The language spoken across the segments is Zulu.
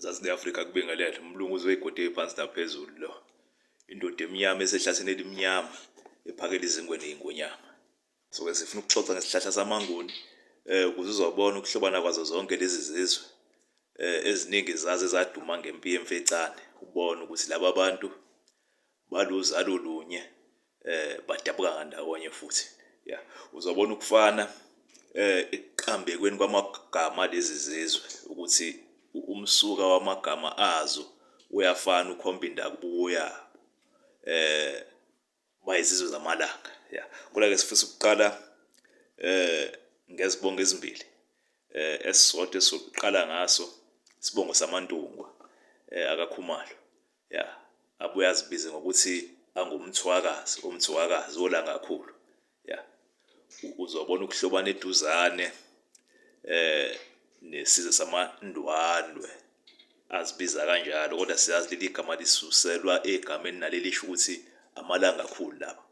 Mzansi ne-Afrika kubingelele umlungu uzoyigodi phansi naphezulu lo indoda emnyama esehlathini elimnyama ephakela izingwe ney'ngonyama. So-ke sifuna ukuxoxa ngesihlahla samanguni ukuze uzobona ukuhlobana kwazo zonke lezi zizwe eziningi zazo ezaduma ngempi yemfecane, ubone ukuthi laba bantu baluzalo lunye badabuka ngandawonye futhi. Ya, uzobona ukufana ekuqambekweni kwamagama lezi zizwe ukuthi umsuka wamagama azo uyafana, ukhomba indabuko yabo. Bayizizwe zamalanga. Ya, kodwa-ke sifisa ukuqala ngezibongo ezimbili, esisodwa esizoqala ngaso isibongo samaNtungwa akaKhumalo. Ya, abuye azibize ngokuthi anguMthwakazi, uMthwakazi oLangakhulu. Ya, uzobona ukuhlobana eduzane nesizwe samaNdwandwe azibiza kanjalo, kodwa siyazi leli gama lisuselwa egameni nalelisho ukuthi amalanga akhulu laba.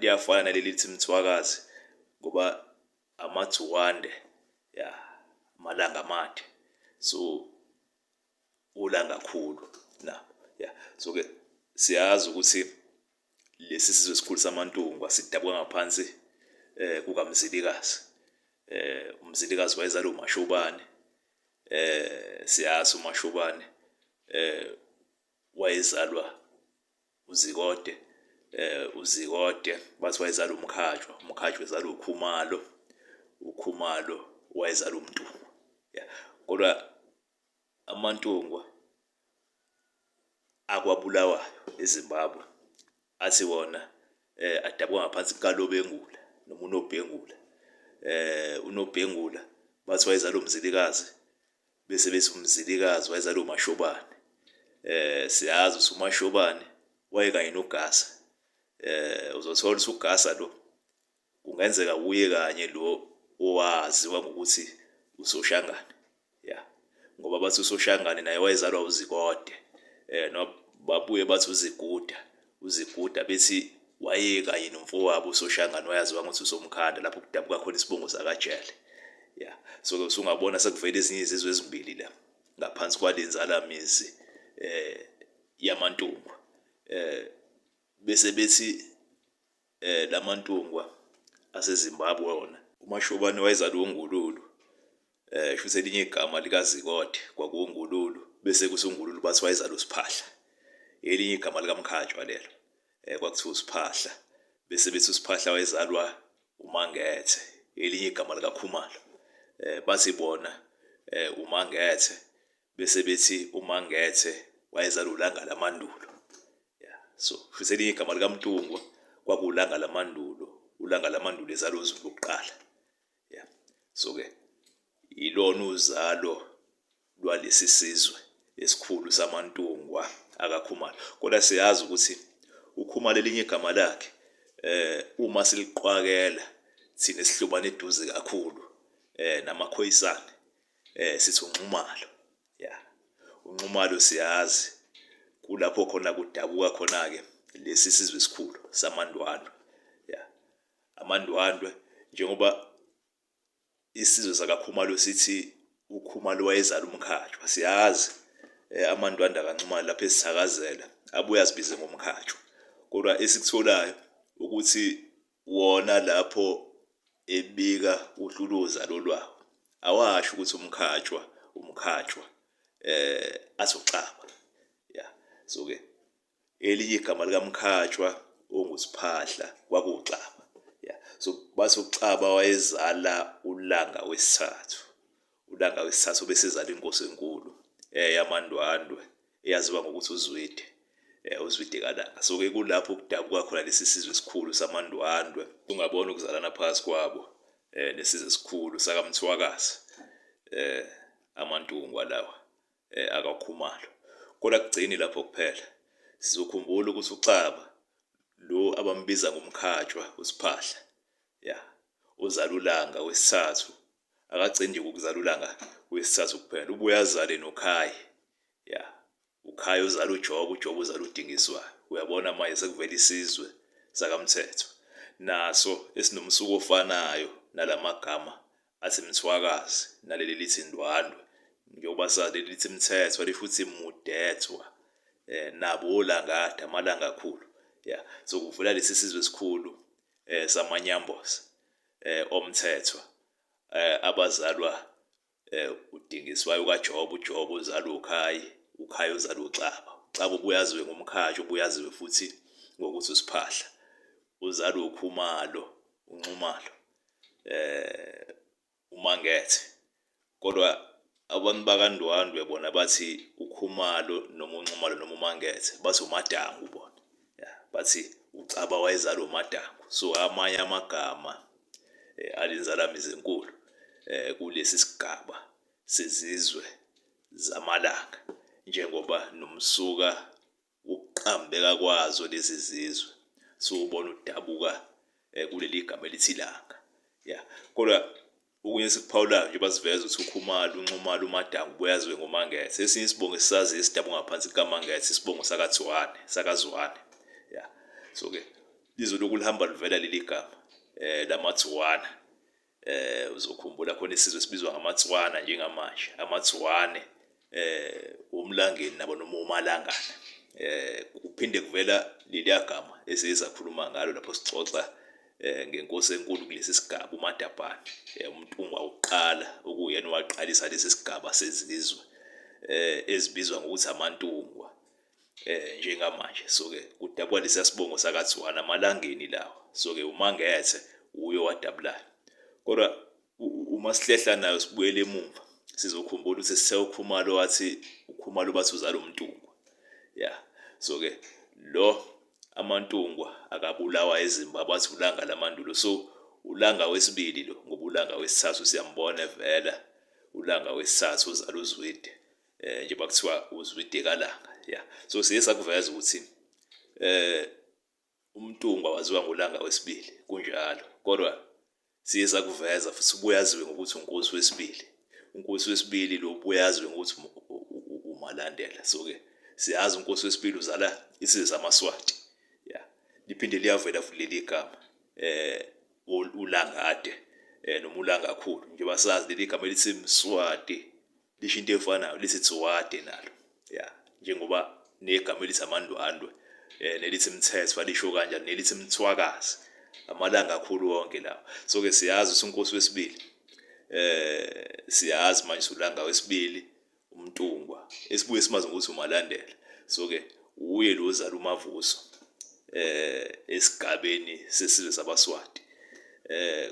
Liyafana naleli lithi Mthwakazi ngoba amathuwande, ya, amalanga amade, so uLangakhulu nabo. Ya, so ke siyazi ukuthi lesi sizwe esikhulu samaNtungwa sidabuka ngaphansi kukaMzilikazi. UMzilikazi wayezalwa uMashobane. Siyazi uMashobane wayezalwa uZikode. UZikode bathi wayezalwa uMkhatshwa, uMkhatshwa ezalwa uKhumalo, uKhumalo wayezalwa uMntungwa. Ya, kodwa amaNtungwa akwaBulawayo eZimbabwe athi wona adabuka ngaphansi kukaLobengula noma uNobhengula. UNobhengula bathi wayezalwa uMzilikazi, bese bethi uMzilikazi wayezalwa uMashobane. Siyazi ukuthi uMashobane wayekanye noGasa. Uzothola ukuthi uGasa lo kungenzeka wuye kanye lo owaziwa ngokuthi uSoshangane. Ya, ngoba bathi uSoshangane naye wayezalwa uZikode. No babuye bathi uZiguda, uZiguda bethi wayekanye nomfowabo uSoshangane wayaziwa ngokuthi uSomkhanda, lapho kudabuka khona isibongo sakaJele. Ya, so-ke usungabona sekuvela ezinye izizwe ezimbili la ngaphansi kwale nzalamizi yamaNtungwa. Bese bethi lamaNtungwa aseZimbabwe wona, uMashobane wayezalwa uNgululu, shuthi elinye igama likaZikode kwakuwuNgululu, bese kuthi uNgululu bathi wayezalwa uSiphahla, elinye igama likaMkhatshwa lelo, kwakuthiwa uSiphahla, bese bethi uSiphahla wayezalwa uMangethe, elinye igama likaKhumalo, bathi bona uMangethe, bese bethi uMangethe wayezalwa uLanga laMandulo. Yeah. So futhi elinye igama likaMntungwa kwakuwuLanga laMandulo, uLanga laMandulo ezalwa uZulu kuqala. Yeah. So ke ilona uzalo lwalesi sizwe esikhulu samaNtungwa akaKhumalo. Kodwa siyazi ukuthi uKhumalo elinye igama lakhe uma siliqwakela thina esihlobana eduze kakhulu namaKhoyisane sithi uNxumalo. Ya, uNxumalo siyazi kulapho khona kudabuka khona-ke lesi sizwe esikhulu samaNdwandwe. Ya, amaNdwandwe njengoba isizwe sakaKhumalo sithi uKhumalo wayezala uMkhatshwa, siyazi amaNdwandwe akaNxumalo lapho esithakazela abuye azibize ngoMkhatshwa, kodwa esikutholayo ukuthi wona lapho ebika uhlu lozalo lwawo awasho ukuthi uMkhatshwa uMkhatshwa azoxaba. Ya, so ke elinye igama likaMkhatshwa onguSiphahla kwakuwuXaba. Ya, so bathi uXaba wayezala uLanga wesithathu, uLanga wesithathu obesezala inkosi enkulu yamaNdwandwe eyaziwa ngokuthi uZwide, uZwide kaLanga. So ke kulapho kudabuka khona lesi sizwe esikhulu samaNdwandwe. Ungabona ukuzalana phakathi kwabo nesizwe esikhulu sakaMthwakazi, amaNtungwa lawa akaKhumalo. Kodwa kugcini lapho kuphela, sizokhumbula ukuthi uXaba lo abambiza ngoMkhatshwa uSiphahla, ya, ozala uLanga wesithathu, akagcini nje ngokuzala uLanga wesithathu kuphela, ubuye azale noKhayi. Ya, uKhayi uzala uJobe, uJobe uzala uDingiswayo. Uyabona manje sekuvela isizwe sakaMthetho naso esinomsuko ofanayo nalamagama athi Mthwakazi naleli lithi Ndwandwe. Njengoba sazi lithi Mthethwa lisho ukuthi Mudethwa, nabo oLangada amalanga akhulu. Yeah, so kuvela lesi sizwe esikhulu samaNyambose oMthethwa abazalwa uDingiswayo kaJobe, uJobe uzalwa uKhayi, uKhayi uzalwa uXaba, uXaba ubuye aziwe ngoMkhathi, ubuye aziwe futhi ngokuthi uSiphahla, uzalwa uKhumalo, uNxumalo, uMangethe. Kodwa abantu bakaNdwandwe bona bathi uKhumalo noma uNxumalo noma uMangethe, bathi uMadangu bona. Yeah, bathi uXaba wayezalwa uMadangu. So amanye amagama alinzalamizi enkulu kulesi sigaba sezizwe zamalanga, njengoba nomsuka wokuqambeka kwazo lezi zizwe siwubona udabuka kuleli gama elithi ilanga. Yeah, kodwa okunye esikuphawulayo nje basiveza ukuthi uKhumalo, uNxumalo, uMadangu ubuyaziwe ngoMangethe. Esinye isibongo esisaziyo esidabuka ngaphansi kukaMangethe isibongo sakaZwane, sakaZwane. Yeah, so ke lizolokhu lihamba livela leli gama lamaTswana. Uzokhumbula khona isizwe esibizwa ngamaTswana njengamanje, amaTswane uMlangeni nabo noma uMalangana. Kuphinde kuvela leliya gama esiye sakhuluma ngalo lapho sixoxa ngenkosi enkulu kulesi sigaba uMadabhane, uMntungwa wokuqala okuyena owaqalisa lesi sigaba sezizwe ezibizwa ngokuthi amaNtungwa njengamanje. So ke kudabuka lesiya sibongo sakaTswana, amalangeni lawa. So ke uMangethe uye owadabulayo. Kodwa uma sihlehla nayo sibuyele emumva, sizokhumbula ukuthi sithe uKhumalo wathi uKhumalo bathi uzala uMntungwa. Yeah, so ke lo amaNtungwa akabulawa eZimbabwe athi uLanga lamandulo. So uLanga wesibili lo, ngoba uLanga wesithathu siyambona evela, uLanga wesithathu uzala uZwide, njengoba kuthiwa uZwide kaLanga. Yeah, so siye sakuveza ukuthi uMntungwa waziwa ngoLanga wesibili, kunjalo. Kodwa siye sakuveza futhi ubuye aziwe ngokuthi uNkosi wesibili. UNkosi wesibili lo ubuye aziwe ngokuthi uMalandela. So ke siyazi uNkosi wesibili uzala isizwe samaSwati. Yeah, liphinde liyavela futhi leli gama uLangade noma uLangakhulu. Njengoba sazi leli gama elithi Mswati lisho into efanayo, lithi Tswade nalo. Yeah, njengoba negama elithi amaNdwandwe nelithi Mthethwa lisho kanjalo, nelithi Mthwakazi, amalanga akhulu wonke lawa. So ke siyazi ukuthi uNkosi wesibili siyazi manje uLanga wesibili uMntungwa esibuye simazi ngokuthi uMalandela. So ke uye lo ozala uMavuso esigabeni sesizwe sabaSwati.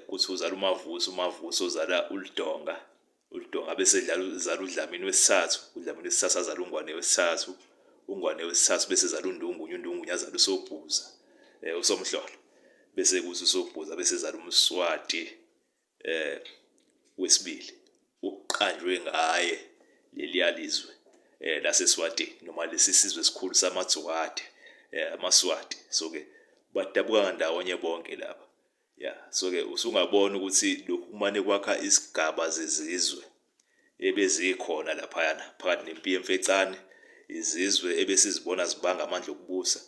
Kuthi uzala uMavuso, uMavuso uzala uLudonga, uLudonga bese edlala uzala uDlamini wesithathu, uDlamini wesithathu azala uNgwane wesithathu, uNgwane wesithathu bese ezala uNdungunye, uNdungunye azala uSobhuza, uSomhlolo, bese kuthi uSobhuza bese ezala uMswati wesibili, ukuqanjwe ngaye leliya lizwe laseSwatini noma lesi sizwe esikhulu samaTswate, amaSwati. So ke badabuka ndawonye bonke laba. Yeah, so ke usungabona ukuthi lokhu kumane kwakha isigaba zezizwe ebezikhona laphayana phakathi nempi yemfecane, izizwe ebesizibona zibanga amandla okubusa.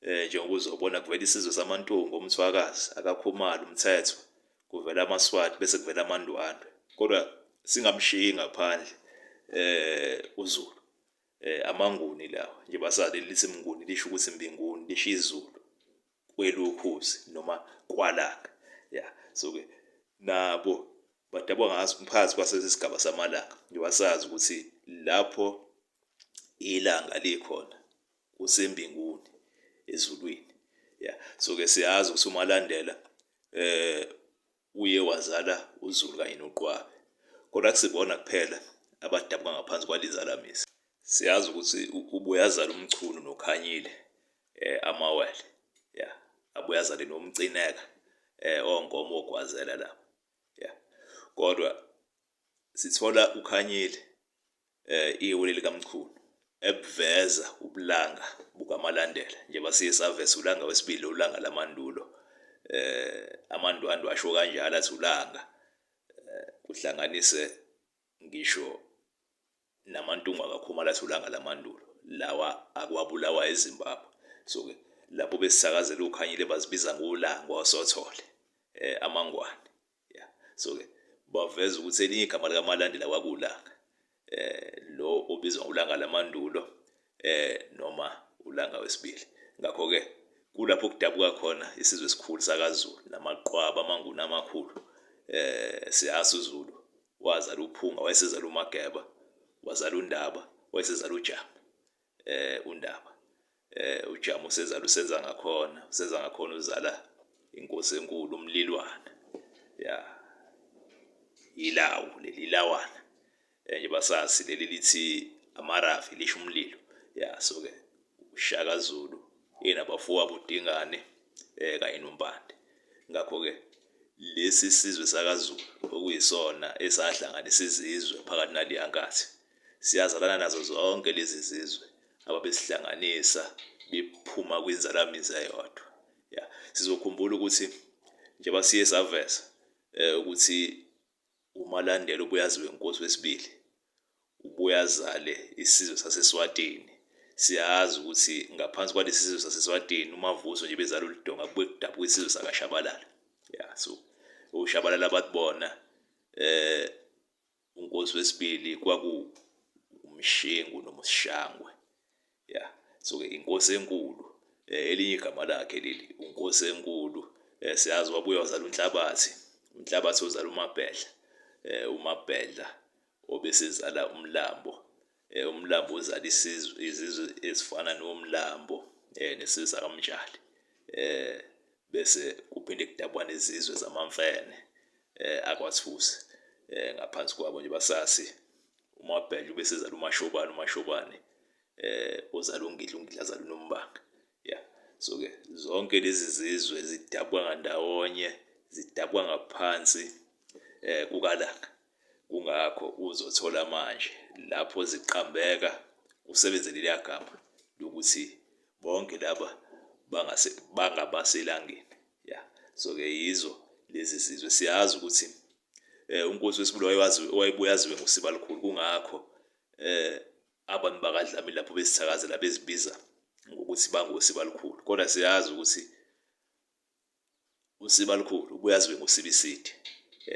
Njengoba uzobona kuvela isizwe samaNtungwa, uMthwakazi, akaKhumalo, uMthethwa, kuvela amaSwati bese kuvela amaNdwandwe. Kodwa singamshiyi ngaphandle uZulu, amaNguni lawa, njengoba sazi lithi Mnguni lisho ukuthi Mbinguni, lisho iZulu kwelukhuzi noma kwalanga. Yeah, so ke nabo badabuka ngaso phakathi kwasesi sigaba samalanga, njengoba sazi ukuthi lapho ilanga likhona kusembinguni ezulwini. Yeah, so ke siyazi ukuthi uMalandela uye wazala uZulu kanye noQwabe, kodwa akusibona kuphela abadabuka ngaphansi kwalinzalamisi. Siyazi ukuthi ubuye azale uMchunu noKhanyile amawele. Yeah, abuye azale noMcineka onkomo ogwazela lapho. Yeah, kodwa sithola uKhanyile iwele likaMchunu ebuveza ubulanga bukaMalandela, njengoba siye saveza uLanga wesibili, uLanga lamandulo. AmaNdwandwe asho kanjalo athi uLanga, kuhlanganise ngisho namaNtungwa kaKhumalo athi uLanga lamandulo, lawa akwabulawa eZimbabwe. So ke lapho besisakazela uKhanyile bazibiza ngoLanga wasothole amaNgwane. Yeah, so ke baveza ukuthi elinye igama likaMalandela kwakuLanga. Lo obizwa ngoLanga lamandulo noma uLanga wesibili. Ngakho-ke kulapho kudabuka khona isizwe esikhulu sakaZulu namaqwaba amaNguni amakhulu. Siyazi uZulu wazala uPhunga, wayesezala uMageba, wazala uNdaba, wayesezala uJama. uNdaba uJama usezala usenza ngakhona, usenza ngakhona uzala inkosi enkulu uMlilwana. Ya, ilawu leli lawana njengoba sazi leli lithi amarafi lisho umlilo. Ya, so ke uShaka Zulu enabafowabo uDingane kanye noMpande. Ngakho ke lesi sizwe sakaZulu okuyisona esahlanganisa izizwe phakathi naleya nkathi siyazalana nazo zonke lezi zizwe ababesihlanganisa bephuma kwinzalamizi eyodwa. Ya, sizokhumbula ukuthi njengoba siye saveza ukuthi uMalandela ubuyaziwe inkosi wesibili ubuye azale isizwe saseSwatini. Siyazi ukuthi ngaphansi kwalesi sizwe saseSwatini uMavuso nje bezala uLudonga kubuye kudabuka isizwe sakaShabalala. Ya, so uShabalala bathi bona unkosi wesibili kwaku uMshengu noma uSishangwe. Ya, so ke inkosi enkulu elinye igama lakhe leli unkosi enkulu. Siyazi wabuye wazala uNhlabathi, uNhlabathi ozala uMabhedla, uMabhedla obesezala uMlambo, uMlambo ozala isizwe izizwe ezifana noMlambo nesizwe sakaMtshali, bese kuphinde kudabuka nezizwe zamaMfene akwaThusi ngaphansi kwabo nje basasi uMabhedla ubesezala uMashobane, uMashobane ozala uNgidla, uNgidla azala uNombanga. Ya, so ke zonke lezi zizwe zidabuka ngandawonye, zidabuka ngaphansi kukaLanga. Kungakho uzothola manje lapho ziqambeka kusebenze leliya gama lokuthi bonke laba bangase bangabaselangeni. Ya, so ke yizo lezi zizwe. Siyazi ukuthi unkosi wesibili wayewazi wayebuye aziwe ngoSibalukhulu, kungakho abantu bakaDlamini lapho bezithakazela bezibiza ngokuthi bangoSibalukhulu, kodwa siyazi ukuthi uSibalukhulu ubuye aziwe ngoSibiside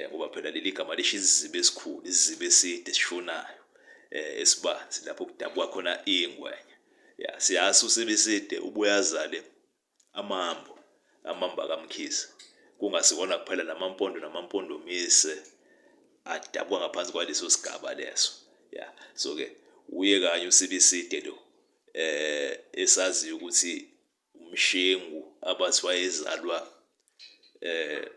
ngoba phela leli gama lisho isiziba esikhulu, isiziba eside esishonayo esibanzi lapho kudabuka khona ingwenya. Ya, siyazi uSibiside ubuye azale amambo, amambo akaMkhize, kungasikona kuphela namaMpondo namaMpondomise adabuka ngaphansi kwaleso sigaba leso. Ya, so ke uye kanye uSibiside lo esaziyo ukuthi uMshengu abathi wayezalwa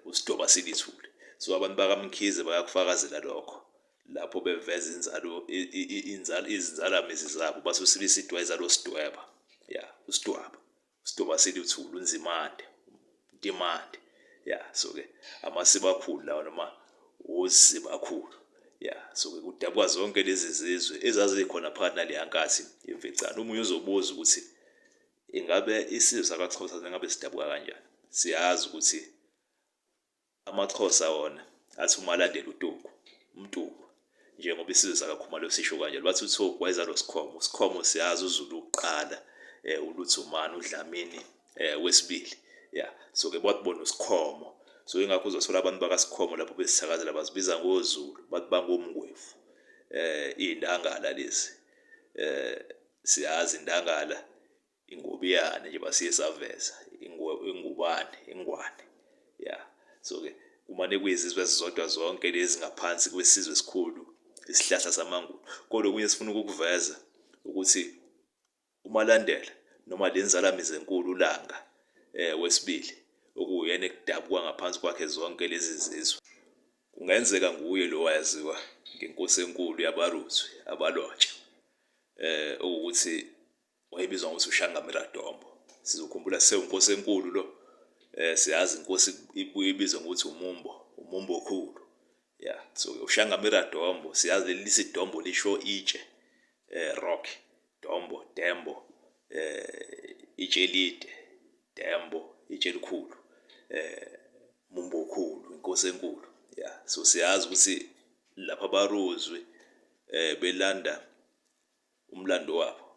uSidoba Silithule. So abantu bakaMkhize bayakufakazela lokho lapho beveza inzalo inzalo izinzalamizi zabo bathi uSibiside wayezalwa uSidweba. Ya, uSidwaba, uSidoba Silithule, uNzimande, Ntimande. Ya, so ke amasibakhulu lawa noma ozibakhulu. Ya, so ke kudabuka zonke lezi zizwe ezazikhona phakathi naleya nkathi imfecane. Omunye uzobuza ukuthi ingabe isizwe sakaXhosa singabe sidabuka kanjani? Siyazi ukuthi amaXhosa wona athi uMalandela uTuku, uMtukwa, njengoba isizwe sakaKhumalo sisho kanjalo. Bathi uThuku wayezalwa uSikhomo, uSikhomo siyazi uZulu wokuqala, uLuthumane, uDlamini wesibili. Ya, so ke bathi bona uSikhomo. So ingakho uzothola abantu bakaSikhomo lapho besithakazela bazibiza ngoZulu, bathi bangomngwevu. Iy'ndangala lezi. Siyazi indangala ingobiyane nje basiye saveza ingubane, ingwane. Ya, so ke kumane kuyizizwe ezizodwa zonke lezi ngaphansi kwesizwe esikhulu isihlahla samaNguni. Kodwa okunye esifuna ukukuveza ukuthi uMalandela noma le nzalamizi enkulu uLanga wesibili okuwuyena ekudabuka ngaphansi kwakhe zonke lezi zizwe, kungenzeka nguye lo wayaziwa ngenkosi enkulu yabaRutswi abalotsha okuwukuthi wayebizwa ngokuthi uShangamiradombo. Sizokhumbula sewunkosi enkulu lo, siyazi inkosi ibuye ibizwe ngokuthi uMumbo, uMumbo okhulu. Ya, so uShangamiradombo siyazi leli sidombo lisho itshe, rock, dombo, dembo, itshe elide, dembo, itshe elikhulu, Mumbo okhulu, inkosi enkulu. Ya, so siyazi ukuthi lapha abaruzwi belanda umlando wabo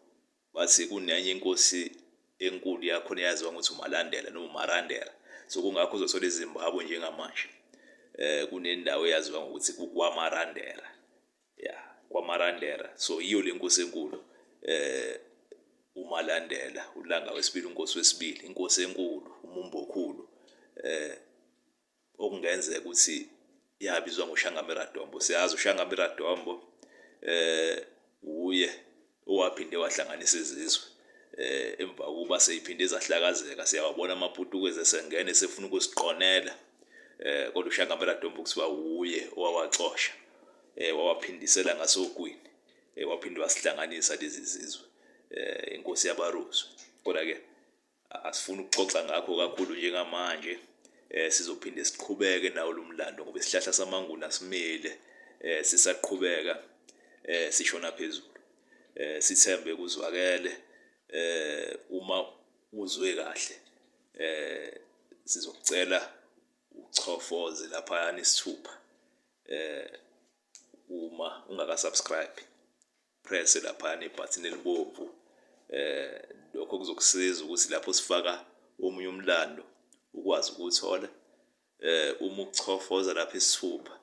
bathi kunenye inkosi enkulu yakhona eyaziwa ngokuthi uMalandela noma uMarandela. So kungakho uzothola eZimbabwe njengamanje kunendawo eyaziwa ngokuthi kukwaMarandela. Ya, kwaMarandera. So yiyo le nkosi enkulu uMalandela, uLanga wesibili, unkosi wesibili, inkosi enkulu, uMumbokhulu, okungenzeka ukuthi yabizwa ngoShangame Radombo. Siyazi uShangame Radombo uye owaphinde wahlanganisa izizwe emva kokuba seyiphinde zahlakazeka. Siyawabona amaPutukezi esengena esefuna ukusiqonela, kodwa uShangame Radombo kuthiwa uye owawaxosha, wawaphindisela ngasogwini, waphinde wasihlanganisa lezi zizwe, inkosi yabaRuzwe. Kodwa ke asifuni ukuxoxa ngakho kakhulu njengamanje, sizophinde siqhubeke nawo lo mlando ngoba isihlahla samaNguni asimile, sisaqhubeka sishona phezulu. Sithembe kuzwakele. Uma uzwe kahle, sizokucela uchofoze laphayana isithupha. Uma ungaka subscribe, press laphayana ibhathini elibomvu. Lokho kuzokusiza ukuthi lapho sifaka omunye umlando ukwazi ukuthola. Uma uchofoza lapha isithupha,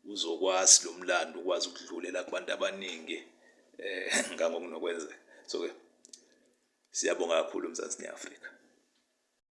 uzokwazi lo mlando ukwazi ukudlulela kubantu abaningi ngangokunokwenzeka. So ke siyabonga kakhulu, Mzansi neAfrika.